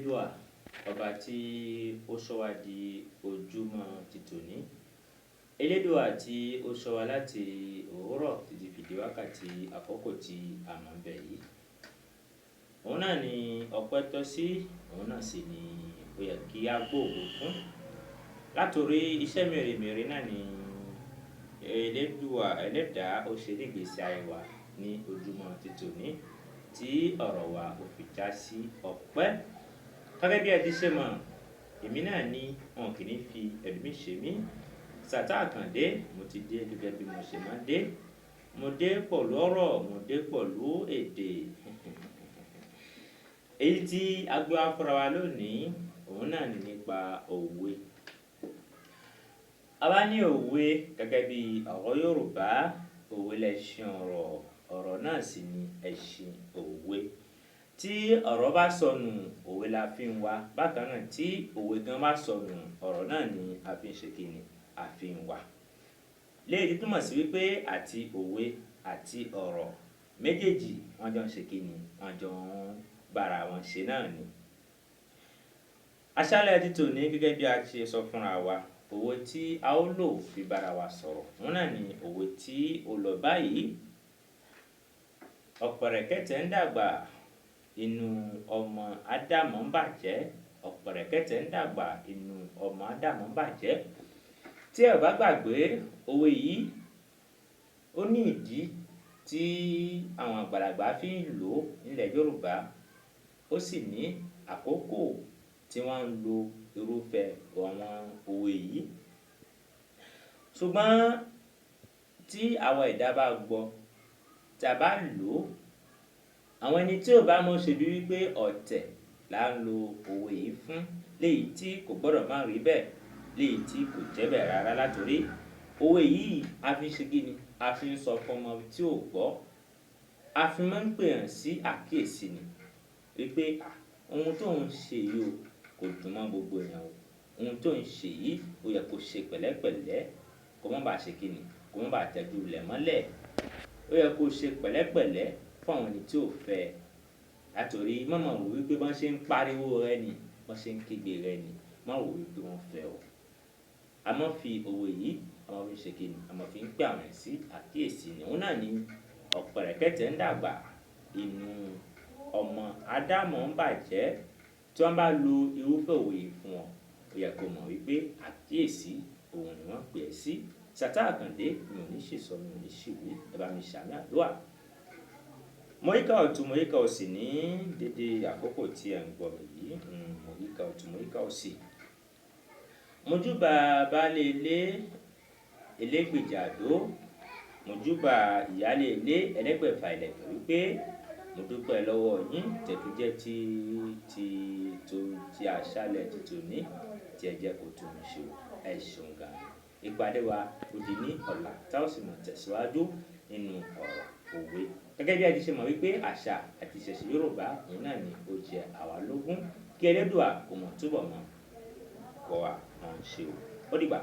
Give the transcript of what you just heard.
Elédùà, ọba tí ó sọ wá di ojúmọ́ ti tòní. Elédùà tí ó sọ wá láti òwúrọ̀ títí fi di wákàtí àkókò tí a mọ̀ ń bẹ̀ yìí. Òun náà ni ọpẹ́ tọ́ sí, òun náà sì ni ó yẹ kí a gbóògbó fún. Látorí iṣẹ́ mèremère náà ni Elédùà, ẹlẹ́dàá ó ṣe ní ìgbésí ayé wa ní ojúmọ́ ti tòní tí ọ̀rọ̀ wa ò fi já sí ọpẹ́. Gẹ́gẹ́ bí ẹ ti ṣe mọ̀, èmi náà ni wọn kì í fi ẹlòmíì ṣe mí. Sàtá Àkàndé, mo ti dé gẹ́gẹ́ bí mo ṣe máa ń dé. Mo dé pẹ̀lú ọ̀rọ̀, mo dé pẹ̀lú èdè. Èyí tí a gbé wá fúnra wa lónìí, òun náà ni nípa òwe. A bá ní òwe gẹ́gẹ́ bí ọ̀rọ̀ Yorùbá, òwe lẹṣin ọ̀rọ̀, ọ̀rọ̀ náà sì ni ẹṣin òwe. Tí ọ̀rọ̀ bá sọnù, òwe la fi ń wá. Bákan náà tí òwe gan bá sọnù, ọ̀rọ̀ náà ni a fi ń ṣe kíni, a fi ń wá. Léyìí tí túmọ̀ sí wípé àti òwe àti ọ̀rọ̀ méjèèjì wọ́n jọ ń ṣe kíni, wọ́n jọ ń bá ara wọn ṣe náà ni. Àṣálẹ́ ti tòní gẹ́gẹ́ bí a ṣe sọ fúnra wa, òwe tí a ó lò fi bá ara wa sọ̀rọ̀, òun náà ni òwe tí ó lọ báyìí. Ọ̀pẹ̀rẹ̀kẹ̀tẹ̀ ń dàgbà, inú ọmọ Ádámọ̀ ń bàjẹ́. Ọ̀pẹ̀rẹ̀kẹ̀tẹ̀ ń dàgbà, inú ọmọ Ádámọ̀ ń bàjẹ́. Tí ẹ ò bá gbàgbé òwe yìí, ó ní ìdí tí àwọn àgbàlagbà fi ń lò ó nílẹ̀ Yorùbá. Ó sì ní àkókò tí wọ́n ń lo irúfẹ́ àwọn òwe yìí. Ṣùgbọ́n tí àwa ẹ̀dá bá gbọ́, tí a bá lò ó, àwọn ẹni tí ò bá mọ̀ ṣe bí wípé ọ̀tẹ̀ là ń lo òwe yìí fún, léyìí tí kò gbọdọ̀ má rí bẹ́ẹ̀, léyìí tí kò jẹ́ bẹ́ẹ̀ rárá látorí òwe yìí a fi ń ṣe kíni, a fi ń sọ fún ọmọ tí ò gbọ́. A fi máa ń pè hàn sí àkíyèsí ni wípé, à, ohun tó ń ṣe yìí o kò dùn mọ́ gbogbo èèyàn o. Ohun tó ń ṣe yìí ó yẹ kó ṣe pẹ̀lẹ́pẹ̀lẹ́, kó má bá ṣe kíni, kó má bá tẹ́jú ilẹ̀ mọ́lẹ̀. Ó yẹ kó ṣe pẹ̀lẹ́pẹ̀lẹ́ fún àwọn ẹni tí ò fẹ́. Látorí má mọ̀ wípé bọ́n ṣe ń pariwo rẹ ni, bọ́n ṣe ń kígbe rẹ ni, má wò wípé wọ́n fẹ́ ọ. A máa fi òwe yìí, a máa fi ń ṣe kíni, a máa fi ń pè àwọn èèyàn sí àkíyèsí ni. Òun náà ni ọ̀pẹ̀rẹ̀kẹ̀tẹ̀ ń dàgbà, inú ọmọ Ádámọ̀ ń bàjẹ́. Tí wọ́n bá lo irúfẹ́ òwe yìí fún ọ, ó yẹ kó mọ̀ wípé àkíyèsí òun ni wọ́n pè ẹ́ sí. Sàtá Àkàndé, mi ò ní ṣìsọ, mi ò ní ṣìwí, ẹ bá mi ṣàmì àdúrà. Mo yíká ọ̀tún, mo yíká òsì ní dédé àkókò tí ẹ̀ ń gbọ́ mi yìí. Mo yíká ọ̀tún, mo yíká òsì. Mojúbà baálé ilé, elégbèjà àdó. Mojúbà ìyálé ilé, ẹlẹ́gbẹ̀fà ìlẹ̀kẹ̀ wípé mo dúpẹ́ lọ́wọ́ yín tẹ̀túnjẹ tí tí tó tí àṣálẹ́ ti tòní tí ẹ jẹ́ kó tún mi ṣe o. Ẹ ṣeun gan. Ìpàdé wa ó di ní ọ̀la tá ó sì mọ̀ tẹ̀síwájú nínú ọ̀rọ̀ òwe. Gẹ́gẹ́ bí ẹ ti ṣe mọ̀ wípé àṣà àti ìṣẹ̀ṣe Yorùbá òun náà ni ó jẹ àwa lógún. Kí Elédùà kó mọ̀ túbọ̀ mọ̀ kọ́ wa máa ń ṣe o. Ó dìgbà.